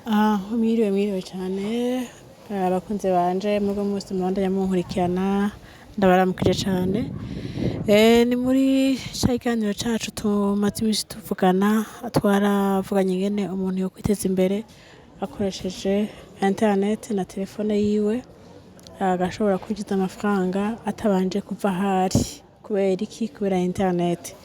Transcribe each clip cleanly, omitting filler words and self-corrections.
Ah, mwiriwe, mwiriwe cane abakunzi banje mugo mwese mubandanya munkurikirana, ndabaramukije cane. Ni muri ca kiganiro cacu tumaze imisi tuvugana. Twaravuganye ingene umuntu yokwiteza imbere akoresheje internet na telefone yiwe, agashobora kwinjiza amafaranga atabanje kuva ahari. Kubera iki? Kubera internet.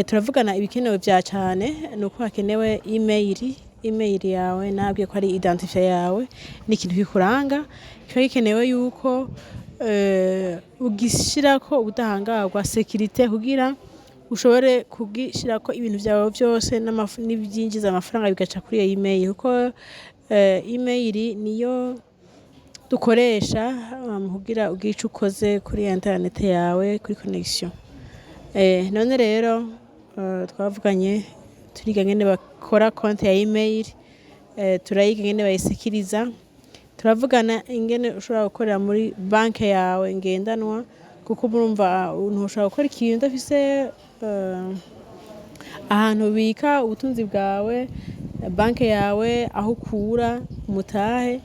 Turavugana ibikenewe vya cane, nuko hakenewe email. Email yawe nabwiye ko ari identifiant yawe, ni ikintu kikuranga. Kiba gikenewe yuko ugishirako ubudahangarwa, sécurité, kugira ushobore kugishirako ibintu vyawe vyose n'ivyinjiza amafaranga bigaca kuri iyo email, kuko email niyo dukoresha mu kugira ugire ico ukoze kuri internet yawe, kuri connexion. None rero twavuganye, turiga ingene bakora konte ya email, turayiga ingene bayisekiriza, turavugana ingene ushobora gukorera muri banke yawe ngendanwa, kuko murumva ntushobora gukora ikintu udafise ahantu ubika ubutunzi bwawe, banke yawe, aho ukura umutahe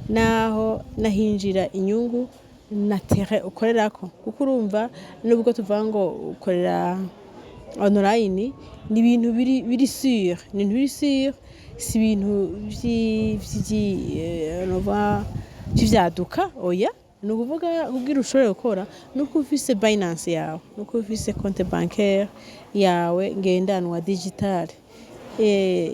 naho nahinjira inyungu na terrain ukorerako. Kuko urumva, nubwo tuvuga ngo ukorera online, ni ibintu biri sûr, ni ibintu biri sûr, si ibintu vy'ivyaduka, oya. Ni ukuvuga kugira ushobore gukora nuko ufise Binance yawe, nuko ufise compte bancaire yawe ngendanwa digital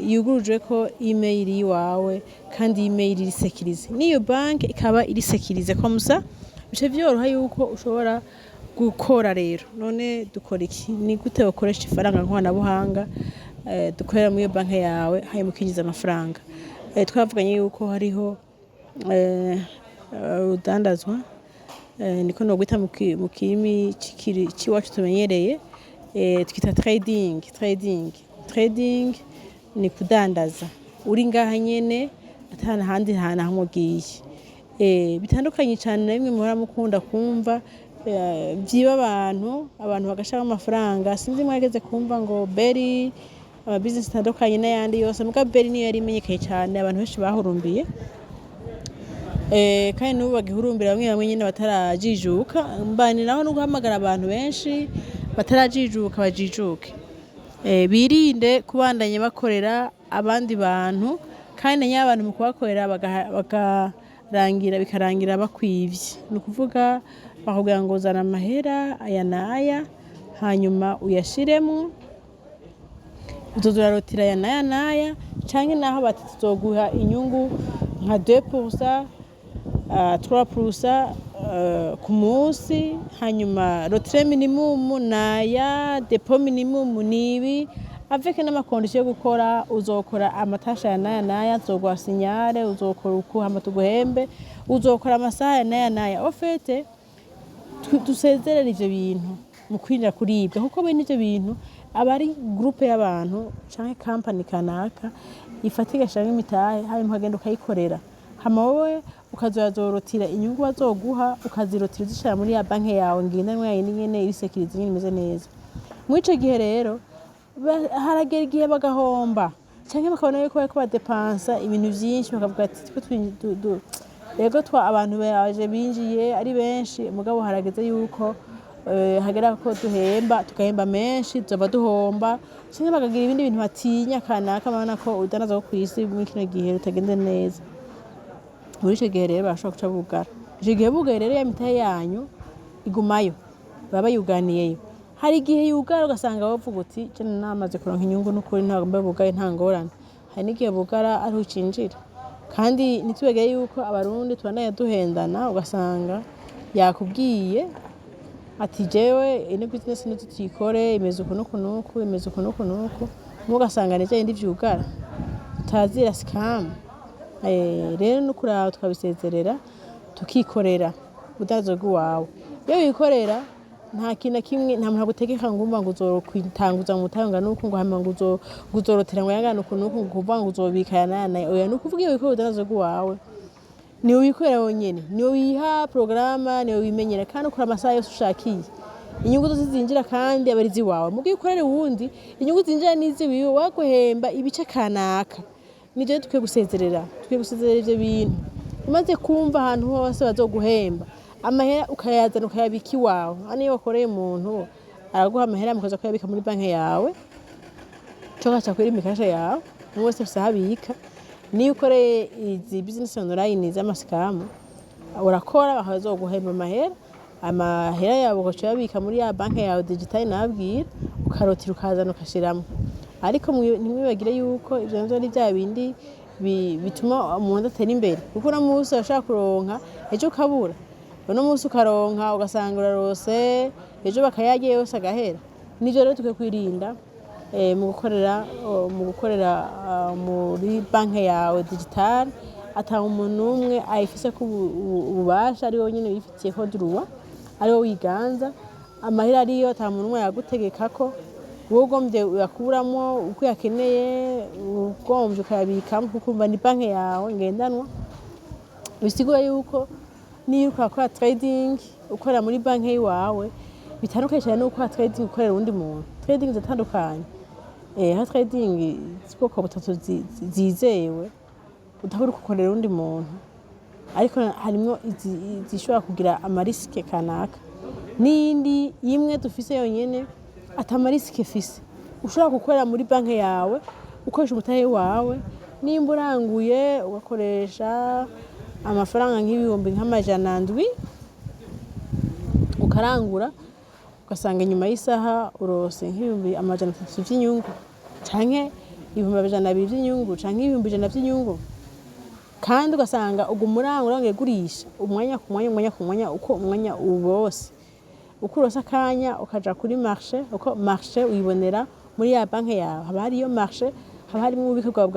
yugurujweko email yiwawe, kandi email iri sécurisée, n'iyo banke ikaba iri sécurisée, comme ça bica vyoroha yuko ushobora gukora. Rero none dukora iki? Ni gute ukoresha ifaranga nkoranabuhanga dukorera muri iyo banki yawe, hanyuma ukinjiza amafaranga? Twavuganye yuko hariho urudandazwa, niko nogwita mu kirimi c'iwacu tumenyereye, twita trading. Trading ni kudandaza uri ngaha nyene, ata handi hantu hamwe ugiye. Bitandukanye cane na bimwe muhora mukunda kumva vyiba abantu bagashiramo amafaranga. Sinzi mwageze kumva ngo Beri, ama business atandukanye n'ayandi yose, muga Beri niyo yari imenyekanye cane, abantu benshi bahurumbiye, kandi n'ubu bagihurumbira bamwe bamwe nyene batarajijuka. Mbaniraho no guhamagara abantu benshi batarajijuka bajijuke, birinde kubandanya bakorera abandi bantu, kandi na abantu mu kubakorera bakarangira, bikarangira bakwivye. Ni ukuvuga bakubwira ngo zana amahera aya n'aya, hanyuma uyashiremwo, uzoza urarotira aya n'aya n'aya, canke naho bati tuzoguha inyungu nka 2%, 3% ku munsi, hanyuma retrait minimum naya, dépôt minimum nibi, avec n'ama conditions yo gukora: uzokora ama tâches aya n'aya n'aya, tuzoguha signal, uzokora uku hama tuguhembe, uzokora amasaha aya n'aya n'aya. Au fait, dusezerere ivyo bintu mu kwinjira kuribwa, kuko bene ivyo bintu aba ari groupe y'abantu canke company kanaka ifata igashiramwo imitahe, hanyuma ukagenda ukayikorera, hama wowe ukazorazorotira inyungu bazoguha, ukazirotira uzishira muri ya banki yawe ngendanwa yayindi nyene iri sécurisée nyene, imeze neza. Muri ico gihe rero haragera igihe bagahomba, canke bakabona yuko bariko badepansa ibintu vyinshi, bakavuga ati twe yego twa abantu baje binjiye ari benshi, mugabo harageze yuko hagera ko duhemba, tugahemba menshi, tuzova duhomba, canke bakagira ibindi bintu batinya kanaka, babona ko urudandazwa rwo kw'isi muri kino gihe rutagenda neza. Muri ico gihe rero barashobora guca bugara. Ico gihe bugaye rero, ya mitahe yanyu igumayo, baba bayuganiyeyo. Hari igihe yugara ugasanga wovuga uti je namaze kuronka inyungu, n'ukuri ntabwo mbe bugaye, nta ngorane. Hari n'igihe bugara ariho ucinjira. Kandi ntitwibagire yuko Abarundi tubandanya duhendana, ugasanga yakubwiye ati jewe ino business nizo tuyikore, imeze uku nuku nuku, imeze uku nuku nuku, muga ugasanga ni vyabindi vyugara utazira scam. Rero no kuraba tukabisezerera, tukikorera ubudandazo bw'iwawe. Iyo wikorera, nta kintu na kimwe, nta muntu agutegeka ngo umva ngo uzokwitanguza mu mutahe ungana uku, ngo hama ngo uzorotera ngo yangana uku nuku, ngo kuvuga ngo uzobika aya n'aya n'aya. Oya, ni ukuvuga iyo wikorera ubudandazo bw'iwawe, niwe wikorera wenyene, niwe wiha porogaramu, niwe wimenyera, kandi ukora amasaha yose ushakiye. Inyungu zose zinjira kandi aba ari iziwawe. Mugihe ukorera uwundi, inyungu zinjira n'iziwiwe, waguhemba ibice kanaka. Nivyo dukwiye gusezerera, dukwiye gusezerera ivyo bintu. Umaze kumva ahantu hose bazoguhemba amahera, ukayazana ukayabika iwawe. Hano iyo wakoreye umuntu, araguha amahera, mukaza kuyabika muri banki yawe, co gaca kuri mikasha yawe. Umwe wese afise aho abika. Niyo ukoreye izi business online z'ama scam, urakora bakazoguhemba amahera, amahera yawe ugaca uyabika muri ya banki yawe digitale nababwira, ukarotira, ukazana, ugashiramwo. Ariko ntimwibagire yuko ivyo navyo ari vya bindi bituma umuntu adatera imbere, kuko uno munsi urashobora kuronka, ejo ukabura, uno munsi ukaronka, ugasanga urarose, ejo bakayarya yose agahera. Nivyo rero dukwiye kwirinda mu gukorera muri banki yawe digitale, ata umuntu n'umwe ayifiseko ububasha, ari wowe nyene wifitiyeko droit, ari wowe wiganza amahera ariyo, ata muntu n'umwe yagutegekako. Wowe ugomvye uyakuramwo uko uyakeneye, ugomvye ukayabikamwo, kuko urumva ni banki yawe ngendanwa. Bisigura yuko niyo uriko urakora trading ukorera muri banki yiwawe, bitandukanye cane no gukora trading ukorera uwundi muntu. Trading ziratandukanye. Aho trading z'ubwoko butatu zizewe utaba uriko ukorera uwundi muntu, ariko harimwo izishobora kugira ama risques kanaka, n'iyindi imwe dufise yonyene ata ma risques ifise, ushobora gukorera muri banki yawe ukoresha umutahe wawe. Nimba uranguye, ugakoresha amafaranga nk'ibihumbi nk'amajana 7, ukarangura, ugasanga inyuma y'isaha urose nk'ibihumbi 300 vy'inyungu, canke 200,000 vy'inyungu, canke 100,000 vy'inyungu, kandi ugasanga uguma urangura, wongera ugurisha umwanya ku mwanya, umwanya ku mwanya, uko umwanya uwose uko uronse akanya ukaja kuri marché. Uko marché uyibonera muri ya banki yawe, haba hariyo marché, haba harimwo ububiko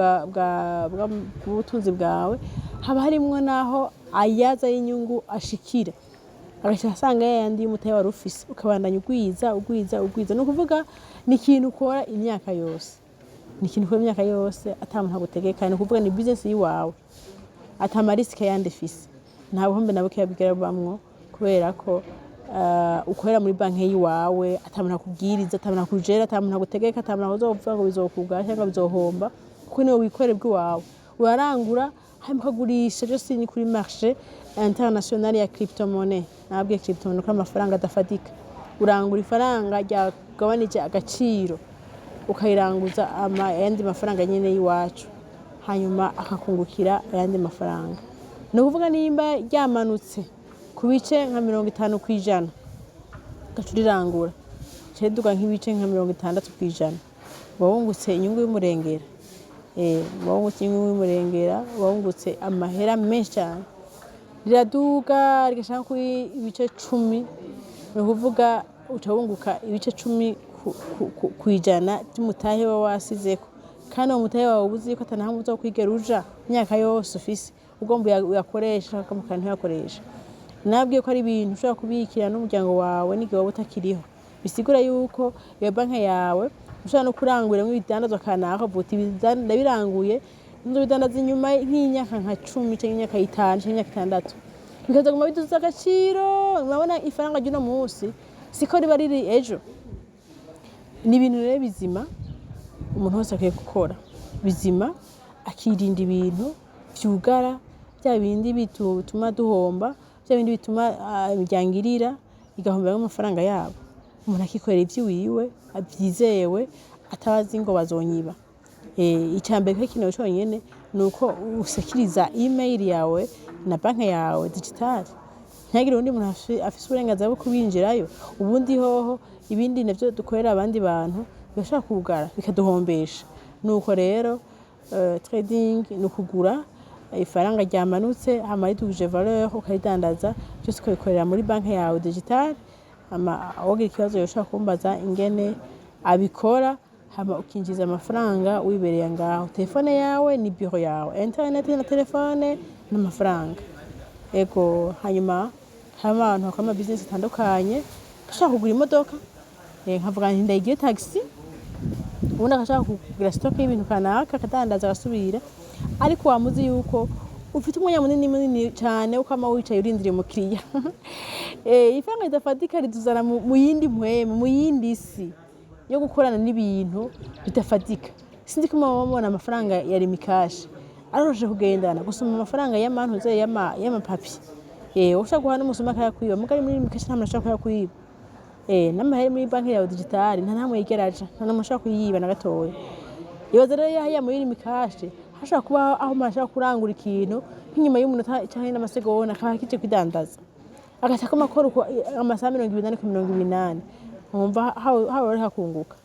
bw'ubutunzi bwawe, haba harimwo n'aho ayaza y'inyungu ashikira, agaca asanga yayandi y'umutahe wari ufise, ukabandanya ugwiza, ugwiza, ugwiza. Ni ukuvuga ni ikintu ukora imyaka yose, ni ikintu ukora imyaka yose ata muntu agutegeka. Ni ukuvuga ni business yiwawe, ata ma risques yandi ifise, nta buhombe na bukeya bwigera bubamwo, kubera ko ukorera muri banki yiwawe, ata muntu akubwiriza, ata muntu akujera, ata muntu agutegeka, ata muntu azovuga ngo bizokugara cyangwa bizohomba, kuko niwe wikorera ubw'iwawe. Urarangura hanyuma ukagurisha, byose ni kuri marché international ya cryptomonnaie. Nabwiye cryptomonnaie ko amafaranga adafatika. Urangura ifaranga ryagabanije agaciro, ukayiranguza ayandi mafaranga nyene y'iwacu, hanyuma akakungukira ayandi mafaranga. Ni ukuvuga nimba ryamanutse ku bice nka 50%, ugaca urirangura, rica riduga nk'ibice nka 60%, uba wungutse inyungu y'umurengera. Uba wungutse inyungu y'umurengera, uba wungutse amahera menshi cyane. Riraduga rigashika kuri ibice 10, ni ukuvuga uca wunguka ibice 10 kw'ijana by'umutahe wawe wasizeko. Kandi uwo mutahe wawe uba uzi ko atanahamwe uzokwigera uja imyaka yose ufise. Ugomba uyakoresha, ukamuka ntuyakoresha. Nabwiye ko ari ibintu ushobora kubikira n'umuryango wawe n'igihe waba utakiriho. Bisigura yuko iyo banki yawe ushobora no kuranguriramo ibidandazwa kanaka, uvuga uti: "Ndabiranguye, nzobidandaza inyuma nk'imyaka nka 10, canke imyaka 5, canke imyaka 6," bikazaguma biduza agaciro. Murabona ifaranga ry'uno munsi siko riba riri ejo. Ni ibintu rero bizima umuntu wese akwiye gukora, bizima, akirinda ibintu vyugara, bya bindi bituma duhomba, bya bindi bituma imiryango irira, igahomberamwo amafaranga yabo. Umuntu akikorera ivy'iwiwe vyizewe, atabazi ngo bazonyiba. Ica mbere gikenewe conyene ni uko usekiriza email yawe na banki yawe digitale, ntihagire uwundi muntu afise uburenganzira bwo kubinjirayo. Ubundi hoho ibindi navyo dukorera abandi bantu birashobora kugara, bikaduhombesha. Nuko rero trading ni ukugura ifaranga ryamanutse, hama ridugije valeur ukaridandaza, byose ukabikorera muri banki yawe digitale. Hama uwogira ikibazo yoshobora kumbaza ingene abikora. Hama ukinjiza amafaranga wibereye ngaho. Telefone yawe ni biro yawe, internet na telefone n'amafaranga. Ego, hanyuma harimo abantu bakora ama business atandukanye, ashaka kugura imodoka, nkavuga nti ndayigire taxi, ubundi agashaka kugira stock y'ibintu kanaka, akadandaza, agasubira. Ariko wamuzi yuko ufite umwanya munini munini cyane ukama wicaye urindiriye umukiriya. Ifaranga ridafatika riduzana mu yindi mpwemu, mu yindi si yo gukorana n'ibintu bidafatika. Sinzi ko muba mubona amafaranga ya Lumicash aroroshe kugendana gusoma amafaranga y'amantuze y'amapapier. Ushobora guha n'umusuma akayakwiba, muga ari muri Lumicash nta muntu ashobora kuyakwiba. N'amahera muri banki yawe digitale nta namwe yigera aja, nta n'umuntu ashobora kuyiba na gatoya. Ibaze rero hariya muri Lumicash hashobora kuba aho umuntu ashobora kurangura ikintu nk'inyuma y'umunota canke n'amasegonda akaba akije kwidandaza, agaca akoma akora uko amasaha 24 ku 24. Wumva hawe hakunguka,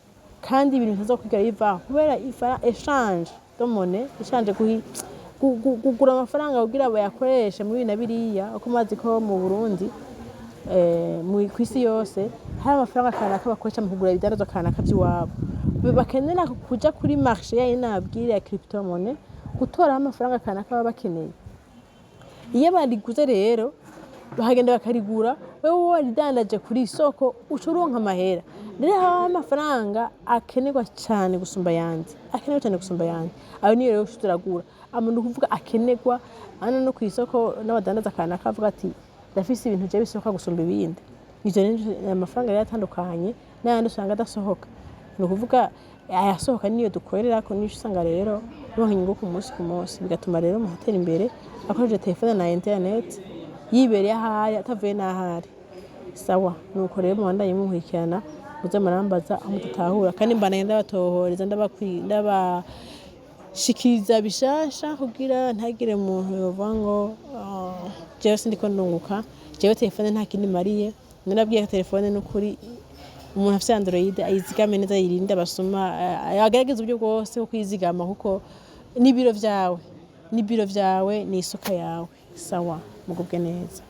kandi ibintu bitazokwigera bivaho kubera échange de monnaie, échange kugura amafaranga kugira bayakoreshe muri na biriya. Uko mazi ko mu Burundi, kw'isi yose hari amafaranga kanaka bakoresha mu kugura ibidandazwa kanaka vy'iwabo, bakenera kuja kuri marché yayo nababwira ya crypto monnaie gutoraho amafaranga kanaka baba bakeneye. Iyo bariguze rero, bakagenda bakarigura, wewe waridandaje kuri isoko uca uronka amahera. Rero habaho amafaranga akenerwa cane gusumba ayandi, akenerwa cane gusumba ayandi, ayo niyo rero uca uragura. Ama ni ukuvuga akenerwa hano no kw'isoko, n'abadandaza kanaka avuga ati: "Ndafise ibintu je bisohoka gusumba ibindi." Ivyo rero amafaranga rero atandukanye n'ayandi usanga adasohoka. Ni ukuvuga ayasohoka niyo dukorerako, nico usanga rero uronka inyungu ku munsi ku munsi, bigatuma rero umuntu atera imbere akoresheje telefone na internet, yibereye ahari, atavuye n'ahari. Sawa, nuko rero mubandanye munkurikirana, muze murambaza aho mudatahura, kandi mbandanye ndabatohoreza, ndabashikiriza bishasha kugira ntagire umuntu yovuga ngo: "Ah, jewe sindiko ndunguka, jewe telefone nta kindi mariye." Narabwiye ko telefone n'ukuri umuntu afise Android ayizigame neza, yirinde abasuma, agerageze uburyo bwose bwo kuyizigama, kuko n'ibiro vyawe, n'ibiro vyawe ni isuka yawe. Sawa, mugubwe neza.